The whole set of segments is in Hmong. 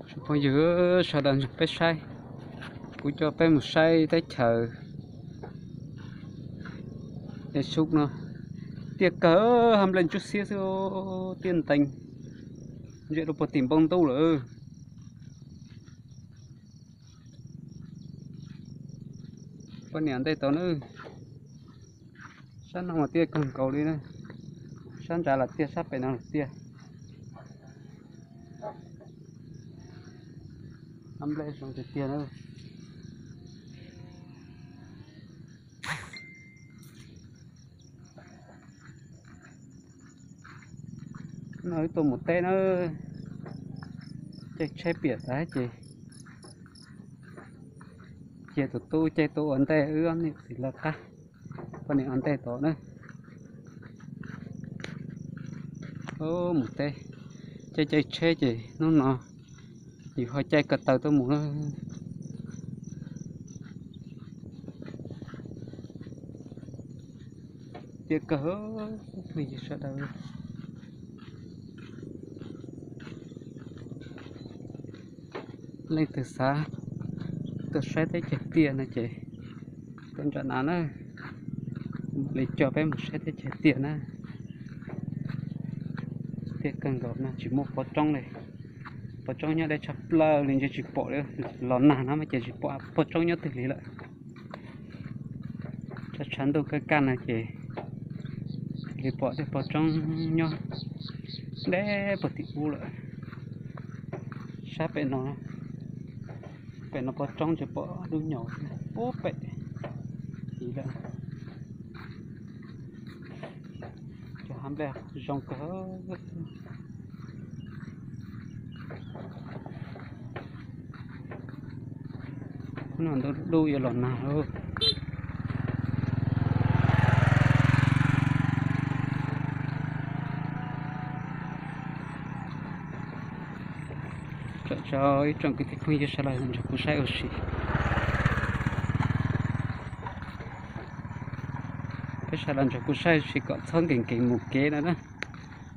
Phooj ywg sawv daws nrog peb saib, kuv coj peb mus saib teb chaws Es Xub no. Tiaj kawg, hab nplej ntsuab xiab xwb, tiaj ntees, ntsia rau puag tim npoo ntuj lawm. Poj niam ntej tod na, sab no mas tiaj kawg nkaus li na, sab ntsa los tiaj, sab pem no los tiaj. Hab nplej zoo tiag tiag na. No wb tuaj mus teb na, caij tsheb piam tas ces cia tus tub caij tuaj ua ntej, wb ob niam txiv lawv qab, poj niam ua ntej tod na. Mus teb, caij caij tsheb ces hnub no yus ho caij ko taw tuaj mus na. Tiaj kawg, phooj ywg sawv daws. Leej twg xav tuaj saib teb chaws tiaj no ces tuaj nram no na, mam li coj peb mus saib teb chaws tiaj na. Tiaj kawg nkaus no tsis muaj pov roob li. Pov roob nyob deb tshaj plaws li, ntshe tsis pom li. Los nag no mas ces tsis pom pov roob nyob twg li lawm. Tshav ntuj kaj kaj no ces thiaj li pom tej pov roob nyob deb puag tim ub lawm. Sab pem no, pem no pov roob tsuas pom dub nyaum pub pem tid lawm. Cov hav nplej zoo kawg. Hnub no ntuj dub yuav los nag lauj. Tso ib tsoom kwv tij phooj ywg sawv daws nrog kuv saib ua si. Peb sawv daws nrog kuv saib ua si kom txhob nkees nkees mus kev no na.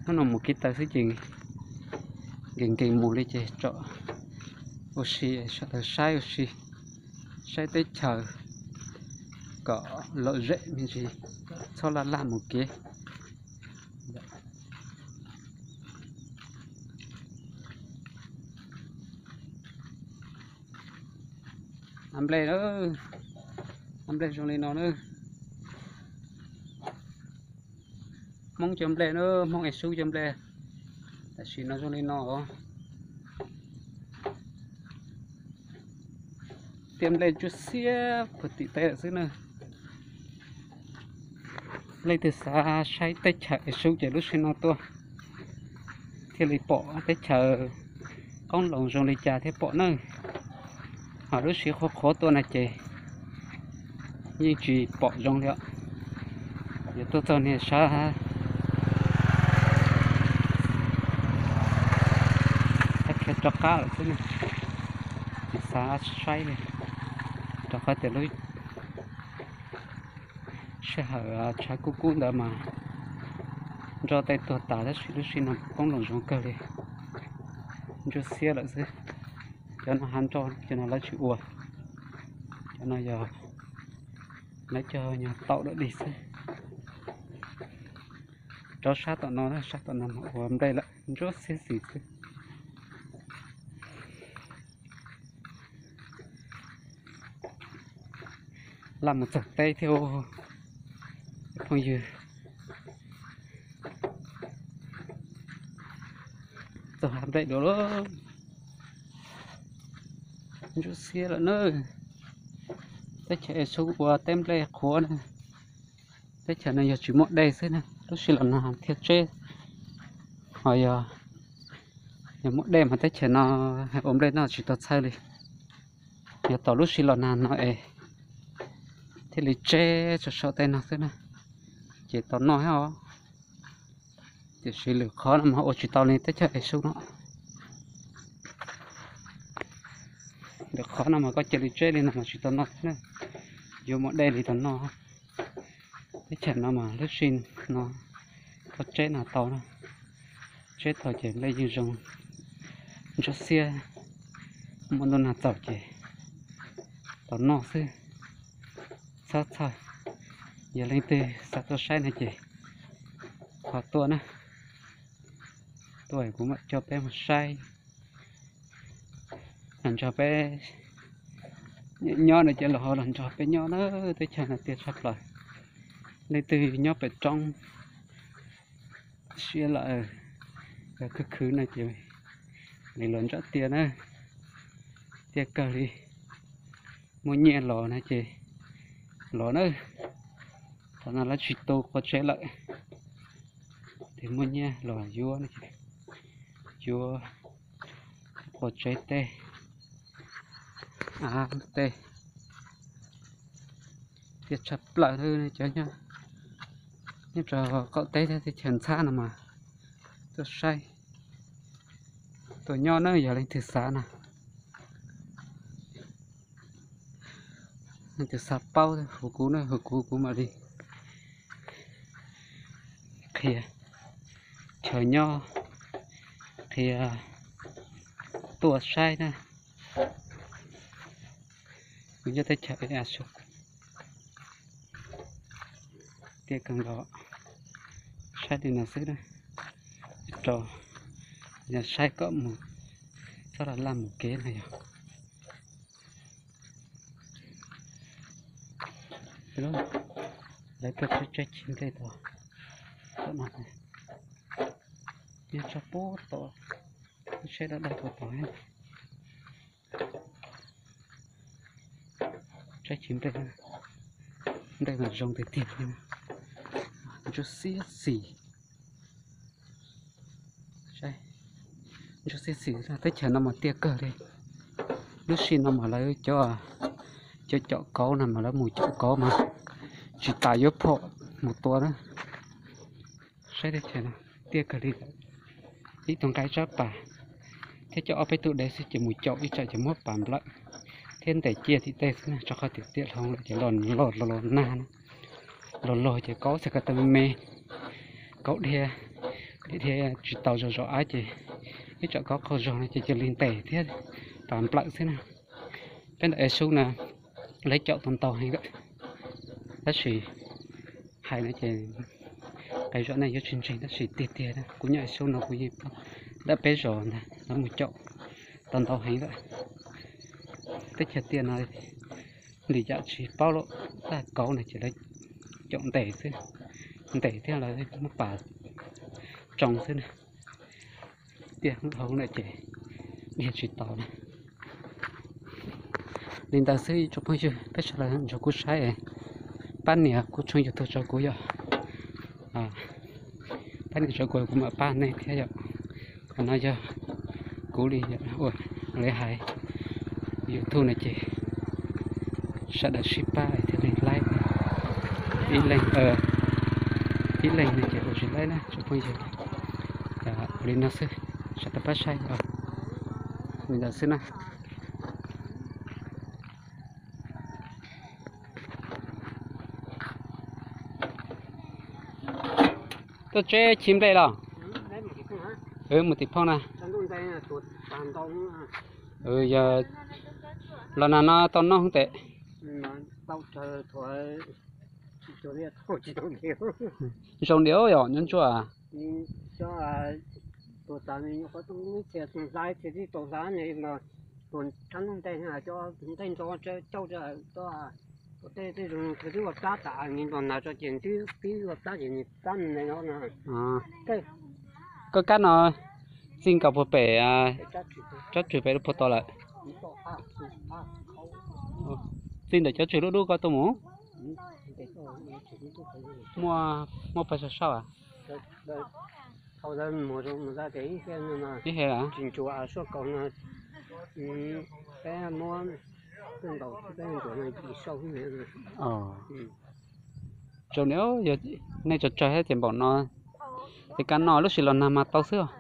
Hnub no mus kev taw xwb ces nkees nkees mus li ces tso ua si, sawv daws saib ua si, saib teb chaws kom lom zem me ntsis, txhob laj laj mus kev. Hav nplej, hav nplej zoo li no na. Hmoob cov nplej na, Hmoob Es Xub cov nplej tam sim no zoo li no. Tiaj nplej ntsuab xiab puag tim teb lawm xwb na. Leej twg xav saib teb chaws Es Xub ces lub sij no tuaj thiaj li pom teb chaws qoob loo zoo li cas thiaj pom na. Ho lub sij qhuav qhuav tuaj no ces yeej tsis pom zoo li os. Yuav tuaj txog niag sab, sab khiav rov qab lawm xwb na. Xav saib li, rau qhov tias lub sij hawm tshav kub kub ntawd mas nroj tej tuag tas tab sis lub sij no qoob loo zoo kawg li, ntsuab xiab lawm xwb. Cov no hav nroj, cov no lawv tsis ua, cov no yog lawv cog nyuag taum dawm dig xwb. Rov sab tom no, sab tom no mas ua nplej lawm, ntsuab xiab xis xwb. Laj mus txog teb thiab phooj ywg. Txog hav nplej dua lawm, ntsuab xiab lawm na. Teb chaws Es Xub ua teb nplej qhuav na. Teb chaws no yog tsis muaj dej xwb na, lub sij los no thiaj tseb. Ho yog, yog muaj dej mas teb chaws no ua nplej noj tsis tau txhawj li. Yog tau lub sij los nag no es thiaj li tseb tso saum tej no xwb na, ces tau noj thiab os. Tiam sis lwm qhov no mas ua tsis tau li teb chaws Es Xub no. Lwm qhov no mas koj cia li tseb li no mas tsis tau noj thiab na. Yuav muaj dej li tau noj. Teb chaws no mas lub sij no koj tseb no tau na. Tseb tau ces nplej yeej zoo, ntsuab xiab. Muaj ntuj nag txaus ces tau noj xwb, txhob txhawj. Yog leej twg xav tuaj saib no ces ho tuaj na, tuaj kuv mam coj peb mus saib. Los nrog peb nyob no ces los ho los nrog peb nyob na, teb chaws no tiaj tshaj plaws. Leej twg nyob pem roob siab lawm, yog khwv khwv no ces li los nram tiaj na, tiaj kawg li. Muaj nyiaj los no ces los na, thaum no lawv tsis tu qua tsev lawm, ces muaj nyiaj los yuav no ces yuav qua tsev tej, av tej. Tiaj tshaj plaws cov nyob rau qaum teb thiab teb chaws ntxhab no mas tuaj saib, tuaj nyob na yog leej twg xav na. Leej twg xav paub hu kuv na, hu kuv kuv mam li qhia chaw nyob, qhia tuaj saib na. Kuv nyob teb chaws Asia, tiaj kawg nkaus, saib li no xwb na, rau saib kom mus, txhob laj laj mus kev no yog. Lawv tuaj tseb chim nplej tod, nyob tso puag tod, seb dawb dawb puag tod. Tseb chim nplej, nplej mas zoo tiag tiag li, ntsuab xiab xis. Ntsuab xiab xis, teb chaws no mas tiaj kawg li. Lub sij no mas lawv cov, cov caum kauv no mas lawv mus caum kauv mas tsis tas yuav phom mus tua na. Saib teb chaws no tiaj kawg li lawm. Ib tug nqa tsab pas thiab coj ob peb tug dev xwb ces mus caum ib tsam ces muab pas nplawm thiab ntes ciaj tim tej xwb na, rau qhov tias tiaj hloov lawm ces los los los nag na, los los ces kauv xav ko taw me me, kauv dhia, dhia tsis tau zog zog av ces ib tsam kauv qaug zog no ces cia li ntes thiab pas nplawm xwb na. Peb ntawm Asia na, lawv caum tau ntau heev lawm, tab sis hais no ces qee zaum nej yuav tsis ntseeg tab sis tiag tiag kuv nyob Asia no kuv yeej paub ntawm peb zos ntag lawv mus caum tau ntau heev lawm. Teb chaws tiaj no ntim yam tsis paub lawm, tab kauv no ces lawv caum ntes xwb, ntes thiab lawv muab pas tsoo xwb na. Tiaj hauv na ces dhia tsis tau na. Li ntawd xwb tsoom phooj ywg, peb sawv daws nrog kuv saib, pab nias kuv tshooj YouTube rau kuv yom. Pab nias rau kuv, kuv mam pab nej thiab yom. Qhov no yog kuv li ua li hais, YouTube no ces sawv daws sib pab thiaj li laib. Ib leeg, ib leeg no ces ua tsis laib na tsoom phooj ywg. Ua li no xwb, sawv daws pab saib li ntawd xwb na. Tuaj tseb chim nplej los? Mus tim phooj na. Yog los nag no tau noj tes. Zoo diam yom, nyob ntsuab. Koj kab no txij nkaus puag pem, tsob tswm pem lub puag tod lawm. Txij ntawm cov tswm lub dub koj tuaj mus. Muaj, muaj pawg saum saud a? Ib he a? Zoo ni, yog nej tso tsawg thiab ces npaum no ces kab no lub sij los nag mas tau xwb os.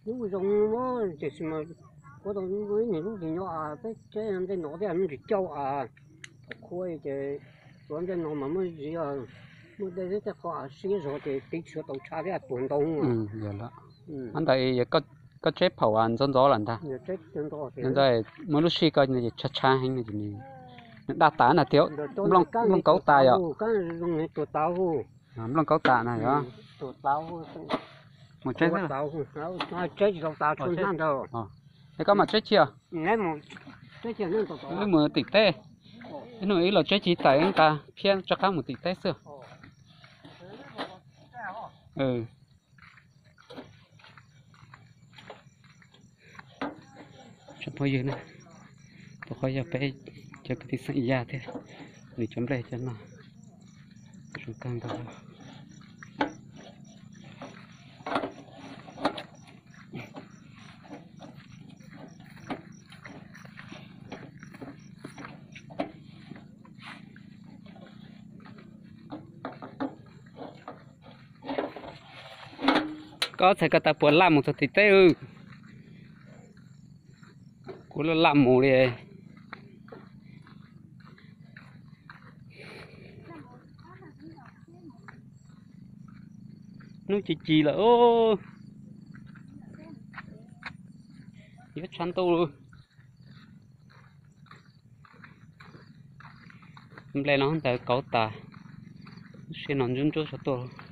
Lub zoo, tiam sis mas kuv tau ib lub nyob peb tsev ntej no thiab, lub ntsis cauj thaum qhua ces tuav ntej no mas muaj zis, muaj dej thiab tej qho siab zog ces tiv tshuav tau tshav thiab puas ntoo. Ntawd yog koj Koj tseb phaum ntxov ntxov lawm ntag. Ntxov, muaj lub sij koj tshav tshav heev, nws daj tas na thiab. Nplooj kaub tas yom. Nplooj kaub tas na yom. Mus tseb, es koj mam tseb tsis os? Wb mus tim teb, ib hnub wb los tseb tsis txais nqa phiab rov qab mus tim teb xwb. Tsoom phooj ywg, tus qhov yog peb cov kwv tij xeem Yaj thiab, nws cov nplej cov no zoo kawg nkaus. Koj txhais ko taw puas laj mus txog tim teb? Kuv laj laj mus li. Hnub ci ci lawm, yuav tshav ntuj. Nplej no ntawd kauv tas, lub sij no ntsuab ntsuab tsaus tuaj.